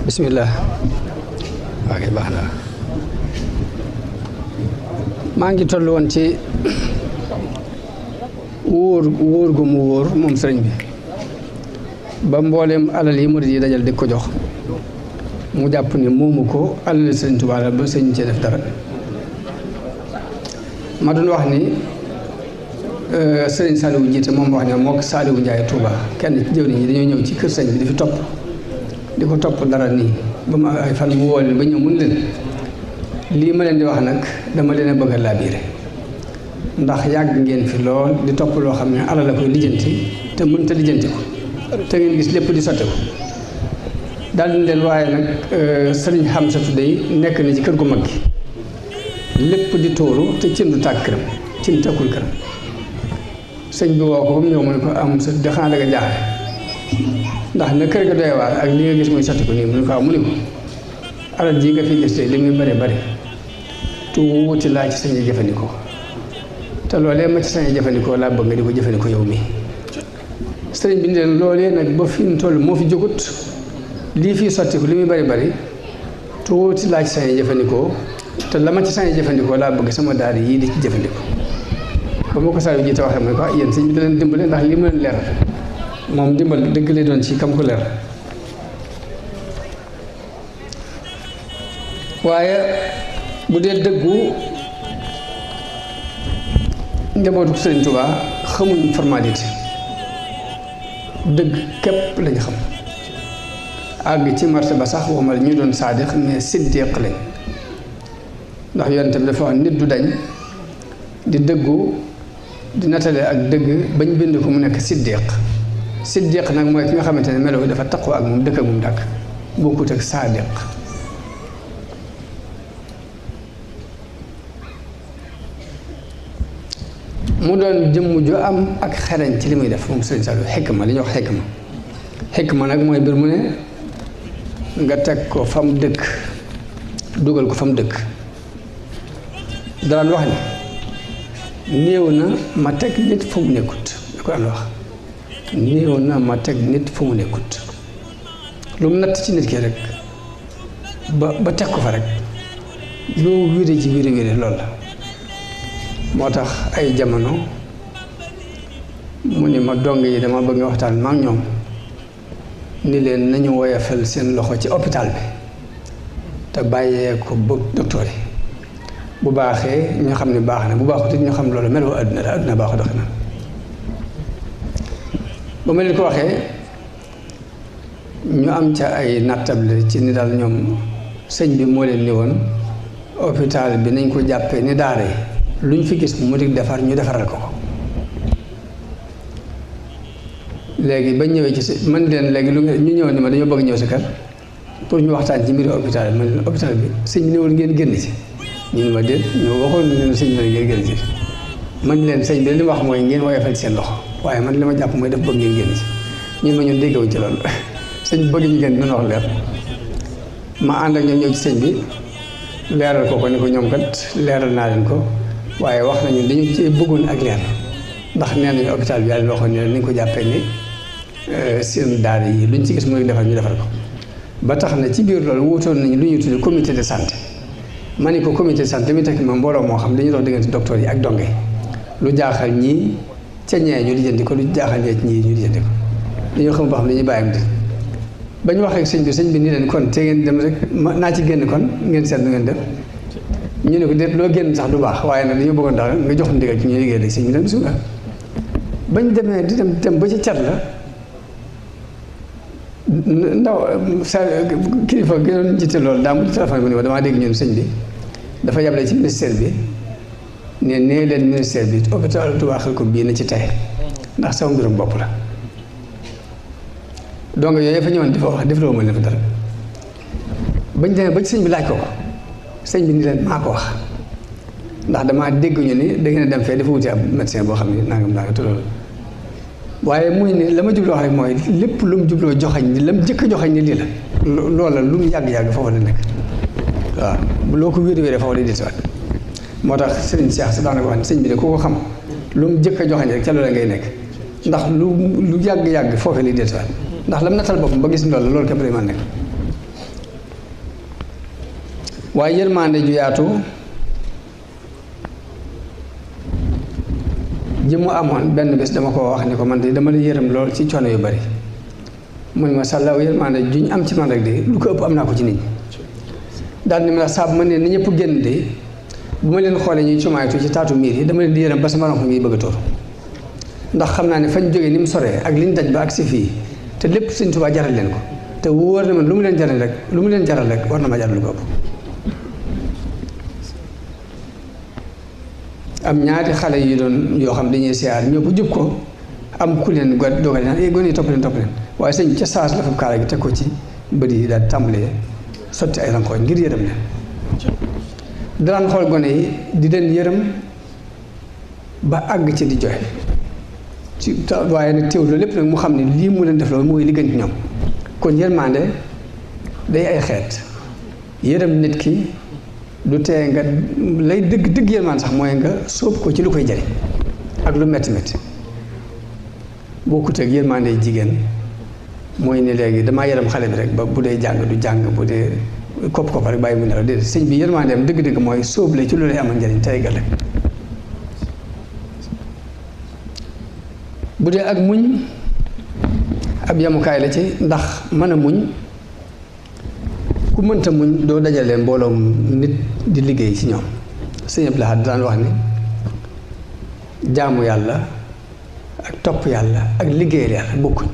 bismillah ok baax na maa ngi toll woon ci wóor gu mu wóor moom sëriñ bi ba mbooleem alal yi murid yi dajal di ko jox mu jàpp ni moomu ko alal sëriñ Tuubaa la ba sëriñ cee def dara ma doon wax ni sëriñ Saliou jiite moom wax ne moo Saliou Ndiaye Touba kenn ci jëwriñ yi dañoo ñëw ci kër sëriñ bi di fi topp di ko topp dara nii ba ma ay fan mu woo leen ba ñëw mun leen lii ma leen di wax nag dama leen a bëgg a laabiire ndax yàgg ngeen fi lool di topp loo xam ne alal la koy lijjanti te mënta lijjanti ko te ngeen gis lépp di sotte ko daal di leen waaye nag sëriñ Xamsatu day nekk na ci kër gu mag gi lépp di tóoru te cin du tàkk këram cin tàkkul këram sëñ bi woo ko ba mu ñëw mu ne ko am sa de xanaa da nga jaaxle ndax na kër ga doy waar ak li nga gis muy sotti ko nii mu ne ko waaw mu ne ko alal ji nga fi gis li muy bari bari tuuti laa ci sañ jëfandikoo te loolee ma ci sañ jëfandikoo laa bëgg nga di ko jëfandikoo yow mi sëriñ bi ni leen loolee nag ba fi mu toll moo fi jógut lii fii sotti ko li muy bari bari tuuti laa ci sañ jëfandikoo te la ma ci sañ jëfandikoo laa bëgg sama daal yii di ci jëfandikoo ba ma ko saa yu jiite waxee mu ne ko yéen sëñ bi da leen dimbale ndax li mu leen leer moom dimbal dëgg lay doon ci kam ko leer waaye bu dee dëggu njabootu Sëriñ Tuubaa xamuñ formalité dëgg képp lañ xam àgg ci marché ba sax waxuma la ñu doon saadiq mais siddiq lañ ndax yonent bi dafa wax nit du dañ di dëggu di natale ak dëgg bañ bind ko mu nekk siddiq nag mooy ki nga xamante ne melo dafa taqoo ak moom dëkk ak moom dàkk bokkut ak saadiq mu doon jëmm ju am ak xereñ ci li muy def moom Sëriñ Saliou xikma li ñuy wax xikma nag mooy mbir mu ne nga teg ko fa mu dëkk dugal ko fa mu dëkk daan wax ni néew na ma teg nit fu mu nekkut da ko daan wax néew na ma teg nit fu mu nekkut lu mu natt ci nit ki rek ba teg ko fa rek loo wéré ci wéré loolu la moo tax ay jamono mu ni ma dong yi dama bëgg nga waxtaan ma ak ñoom ni leen nañu woyofal seen loxo ci hôpital bi te bàyyee ko bëgg docteur yi bu baaxee ñu xam ne baax na bu baaxut it ñu xam loolu meloo àdduna la àdduna baaxu doxe na ba ma leen ko waxee ñu am ca ay nattable ci ni daal ñoom sëñ bi moo leen ni woon hôpital bi nañ ko jàppee ni daara yi lu ñu fi gis mu di defar ñu defaral ko léegi bañ ñëwee ci si man leen léegi lu ñu ñëw ni ma dañoo bëgg ñëw si kër pour ñu waxtaan ci mbiri hôpital bi man leen hôpital bi sëñ bi néewul ngeen génn ci ñu ne ma déet ñu waxoon ne sëñ bi ngeen génn ci man leen sëñ bi li ma wax mooy ngeen woyofal ci seen loxo waaye man li ma jàpp mooy daf bëgg ngeen génn ci ñun ma ñun déggawuñ ci loolu sëñ bi bëgg ñu génn dina wax leer ma ànd ak ñoom ñëw ci sëñ bi leeral ko ni ko ñoom kat leeral naa leen ko waaye wax nañu dañu ci bëggoon ak leer ndax nee nañu hôpital bi yàlla waxoon ne nañ ko jàppee ni seen daara yi luñ ci gis mooy defar ñu defar ko ba tax na ci biir loolu wutoon nañu lu ñuy tuddee comité de santé ma ni ko comité de santé li muy tekki moom mbooloo moo xam dañuy dox diggante docteur yi ak donge lu jaaxal ñii ca ñee ñu lijjanti ko lu jaaxal ñee ñii ñu lijjanti ko dañoo xam boo xam dañuy bàyyam di ba ñu waxee sëñ bi ni leen kon te ngeen dem rek naa ci génn kon ngeen seet nu ngeen def ñu ne ko déet loo génn sax du baax waaye nag dañoo bëggoon daal nga jox ndigal ci ñuy liggéey rek sëñ bi dem bisimilah bañ demee di dem ba ci cat la ndaw sa kilifa gi doon jiite loolu daa mujj téléphone bi ni ma damaa dégg ñun sëñ bi dafa yable ci ministère bi ne nee leen ministère bi hôpital Touba Xelkom bii na ci tey ndax sama mbirum bopp la donc yooyu fa ñëwoon dafa wax def loo ma leen fa dara bañ demee ba ci sëñ bi laaj ko sëñ bi ni leen maa ko wax ndax damaa dégg ñu ni da ngeen a dem fee dafa wuti ab médecin boo xam ne nangam te loolu waaye muy ne la ma jubloo wax rek mooy lépp lu mu jubloo joxañ ni la mu jëkk joxañ ni lii la loola lu mu yàgg-yàgg foofu la nekk waaw loo ko wér-wéree foofu lay dellusiwaat moo tax Serigne Cheikh sa daanaka wax ne sëñ bi de ku ko xam lu mu jëkk joxañ rek ca loola ngay nekk ndax lu yàgg-yàgg foofu lay dellusiwaat ndax lam natal boppam ba gis loolu képp lay mën nekk waaye yërmande ju yaatu ji mu amoon benn bés dama ko wax ni ko man de dama la yërëm lool ci coono yu bari mu ne ma sàllaaw yërmande ju ñu am ci man rek de lu ko ëpp am naa ko ci nit ñi daal ni ma la saabu ma ne ni ñëpp génn de bu ma leen xoolee ñuy cumaaytu ci taatu miir yi dama leen di yërëm ba sama ronko ngi bëgg a tóor ndax xam naa ne fañ jógee ni mu soree ak liñ daj ba ak si fii te lépp Sëñ Tuubaa jaral leen ko te wóor na man lu mu leen jaral rek war na ma jaral lu ko ëpp. am ñaari xale yu doon yoo xam dañuy siyaar ñëw bu jub ko am ku leen dogal naan gone yi topp leen waaye sëñ ca saas la fa kaala gi teg ko ci bët yi daal tàmbalee sotti ay rankooñ ngir yërëm leen daan xool gone yi di leen yërëm ba àgg ci di joxe ci waaye nag teewul loolu lépp nag mu xam ne lii mu leen def loolu mooy li gën ci ñoom kon yërmande day ay xeet yërëm nit ki du tee nga lay dëgg yërmande sax mooy nga sóob ko ci lu koy jariñ ak lu metti metti bokkut ak yërmande jigéen mooy ni léegi damaa yërëm xale bi rek ba bu dee jàng du jàng bu dee kopp rek bàyyi mu nelaw déedéet sëñ bi yërmandeem dëgg-dëgg mooy sóob la ci lu lay amal njariñ tey ëllëg bu dee ak muñ ab yamukaay la ci ndax mën a muñ ku mënta muñ doo dajale mbooloom nit di liggéey ci ñoom sëñ Abdou Lahad daan wax ni jaamu yàlla ak topp yàlla ak liggéeyal yàlla bokkuñ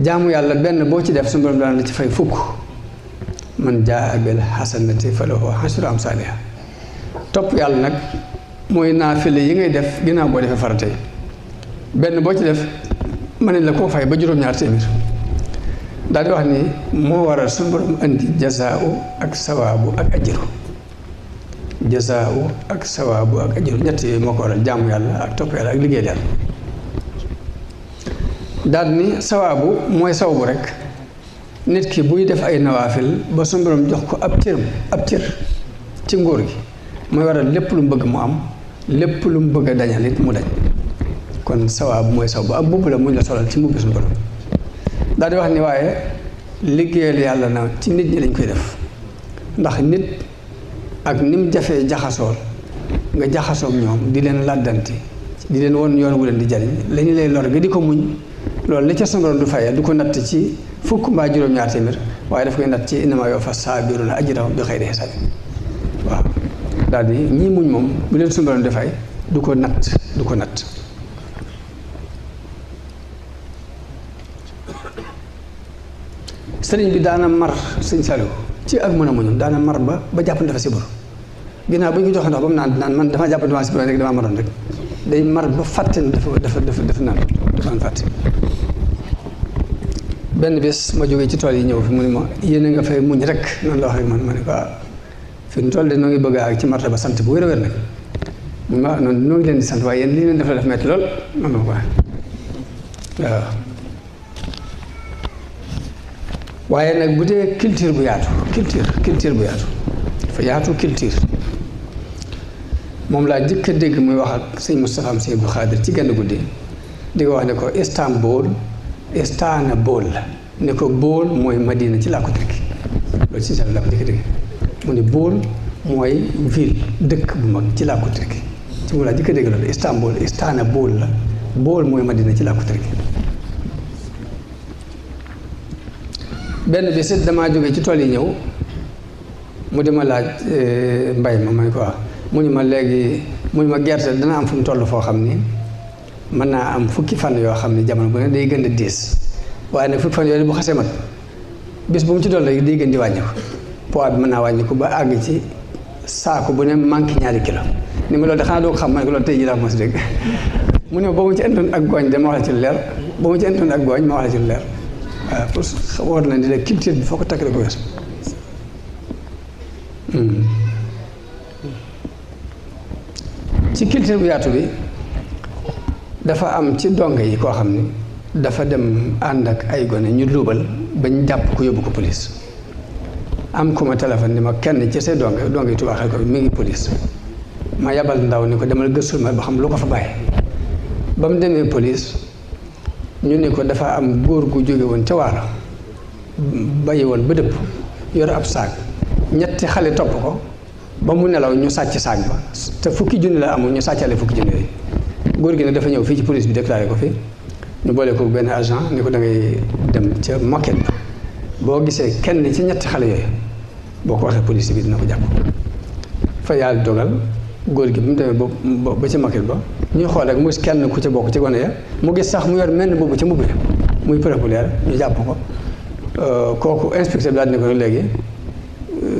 jaamu yàlla benn boo ci def suñu borom daan la ci fay fukk man jaa bil hasanati falahu ashru amsaaliha topp yàlla nag mooy naafile yi ngay def ginnaaw boo defee farata yi benn boo ci def mën nañ la koo fay ba juróom-ñaar téeméer daal di wax ni moo waral suñu borom andi jazaau ak sawaabu ak ajru jazaau ak sawaabu ak ajru ñett yooyu moo ko waral jaamu yàlla ak topp yàlla ak liggéey yàlla daal ni sawaabu mooy sawabu rek nit ki buy def ay nawaafil ba suñu borom jox ko ab cër ci nguur gi mooy waral lépp lu mu bëgg mu am lépp lu mu bëgg a dañal it mu dañ kon sawaabu mooy sawabu ak mbubb la muñ la solal ci mbubbi suñu borom daal di wax ni waaye liggéeyal yàlla na ci nit ñi lañ koy def ndax nit ak ni mu jafee jaxasool nga jaxasoog ñoom di leen làddanti di leen won yoon wu leen di jariñ la ñu lay lor nga di ko muñ loolu li ca suñu borom du fayee du ko natt ci fukk mbaa juróom-ñaar téeméer waaye daf koy natt ci innamaa yuwaffa saabiruuna ajrahum bi xayri hisaab waaw daal di ñii muñ moom bu leen suñu borom di fay du ko natt sëriñ bi daana mar sëñ Saliou ci ak mën a muñam daana mar ba jàpp dafa siburu ginnaaw bu ñu ko joxe ndox ba mu naan man dafa jàpp dafa siburu rek damaa maroon rek day mar ba fàtte ne dafa naan dafa fàtte benn bés ma jógee ci tool yi ñëw fi mu ne ma yéen a nga fay muñ rek noonu la wax rek man ma ne ko fi mu toll de noo ngi bëgg ak ci marta ba sant bu wér a wér nag mu ma noonu noo ngi leen di sant waaye yéen lii leen def la def metti lool man ma ko waaw waaye nag bu dee culture bu yaatu culture bu yaatu dafa yaatu culture moom laa jëkk a dégg muy wax ak sëñ Moustapha am sëñ Abdou Khadir ci genn guddi di ko wax ne ko Istanbul la ne ko bool mooy Madina ci làkku turki loolu si la ko jëkk a dégg mu ne bool mooy ville dëkk bu mag ci làkku turki ci moom laa jëkk a dégg loolu Istanbul la bool mooy Madina ci làkku turki benn bi sit damaa jóge ci tool yi ñëw mu di ma laaj mbay ma ne ko waaw mu ni ma léegi mu ni ma gerte dana am fu mu toll foo xam ni mën naa am fukki fan yoo xam ni jamono bu ne day gën a diis waaye nag fukki fan yooyu bu xasee mat bis bu mu ci doon rek day gën di wàññi ko poids bi mën naa wàññi ko ba àgg ci saako bu ne manqué ñaari kilo ni ma loolu de xanaa doo ko xam ma ne ko loolu tey jii laa ko mos dégg mu ne ba mu ci indoon ak gooñ de ma wax la ci lu leer ba mu ci indoon ak gooñ ma wax la ci lu leer waaw pour war na ni la culture bi foo ko takk rek ko weesu ci culture bu yaatu bi dafa am ci donge yi koo xam ni dafa dem ànd ak ay gone ñu luubal bañ jàpp ko yóbbu ko police am ku ma téléphone ni ma kenn ci say donge yi Tuubaa xel ko mi ngi police ma yabal ndaw ni ko demal gëstul ma ba xam lu ko fa bàyyi ba mu demee police ñu ne ko dafa am góor gu jóge woon ca waalo bàyyi woon ba dëpp yor ab saak ñetti xale topp ko ba mu nelaw ñu sàcc saag ba te fukki junni la amul ñu sàccale fukki junni yooyu góor gi ne dafa ñëw fii ci police bi déclaré ko fi ñu boole ko benn agent ni ko da ngay dem ca moquette ba boo gisee kenn ci ñetti xale yooyu boo ko waxee police bi dina ko jàpp fa yàlla dogal góor gi bi mu demee ba ca moquette ba ñuy xool rek mu gis kenn ku ca bokk ci gone ya mu gis sax mu yor menn boobu ca mbubb muy preuve bu leer ñu jàpp ko kooku inspecteur bi daal di ne ko léegi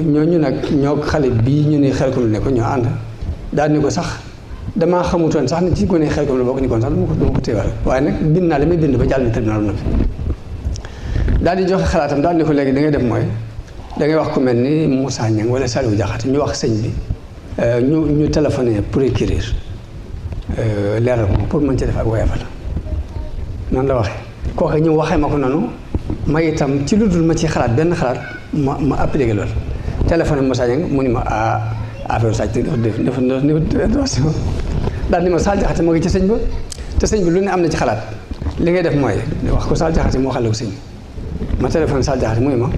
ñooñu nag ñoo xale bii ñu ne xel ko ne ko ñoo ànd daal ni ko sax damaa xamutoon sax ne ci gone xel ko la bokk ni kon sax dama ko téewal waaye nag bind naa li may bind ba jàll ni tribunal na fi daal di joxe xalaatam daal ni ko léegi da ngay def mooy da ngay wax ku mel ni Moussa Niang wala Saliou Diakhaté ñu wax sëñ bi ñu téléphoné procureur leeral ko pour mën ci def ak woyafal noonu la waxee kooku ñu waxee ma ko noonu ma itam ci lu dul ma ci xalaat benn xalaat ma appliqué loolu téléphone Moussa Niang mu ni ma affaire sàcc daal ni ma Sall Diakhaté moo ngi ci sëñ ba te sëñ bi lu ne am na ci xalaat li ngay def mooy wax ko Sall Diakhaté moo xale ko sëñ ma téléphone Sall Diakhaté mu ni ma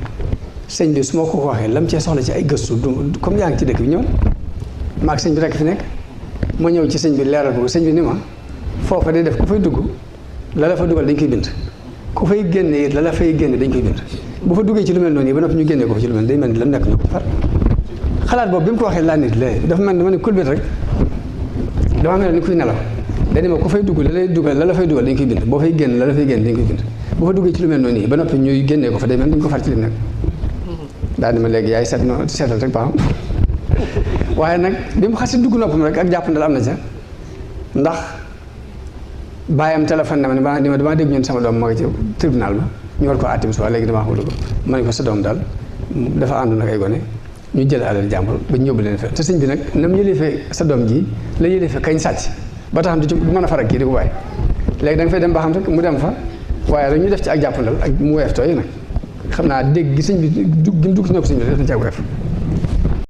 sëñ bi su ma ko waxee lam cee soxla ci ay gëstu du comme yaa ngi ci dëkk bi ñëw maag sëñ bi rekk fi nekk ma ñëw ci sëñ bi leeral ko sëñ bi ni ma foofa day def ku fay dugg la la fa dugal dañ koy bind ku fay génne it la la fay génne dañ koy bind bu fa duggee ci lu mel noonu yi ba noppi ñu génnee ko fa ci lu mel day mel ni lam nekk ñoo ko far xalaat boobu bi mu ko waxee laa nit léegi dafa mel ni dama ne kulbit rek dama mel ni kuy nelaw dañ ma ku fay dugg la lay dugal la la fay dugal dañ koy bind boo fay génn la la fay génne dañ koy bind bu fa duggee ci lu mel noonu yi ba noppi ñuy génnee ko fa day mel dañ ko far ci lim nekk daal di ma léegi yaay seet no seetal rek baaxam waaye nag bi mu xasee dugg noppam rek ak jàpp ndal am na ca ndax bàyyam téléphone na ma ne ma damaa dégg ñun sama doom ma ngi ci tribunal ba ñu war ko àtte bi suba léegi damaa xamul ko ma ne ko sa doom daal dafa àndoon ak ay gone ñu jël alal jàmbur ba ñu yóbbu leen fa te sëñ bi nag nam yëleefee sa doom ji la yëleefee kañ sàcc ba tax du mën a faral kii di ko bàyyi léegi da nga fay dem ba xam rek mu dem fa waaye rek ñu def ci ak jàppandal ak mu weef tooy nag xam naa dégg gi sëñ bi dugg si nopp sëñ bi def na ci ak weef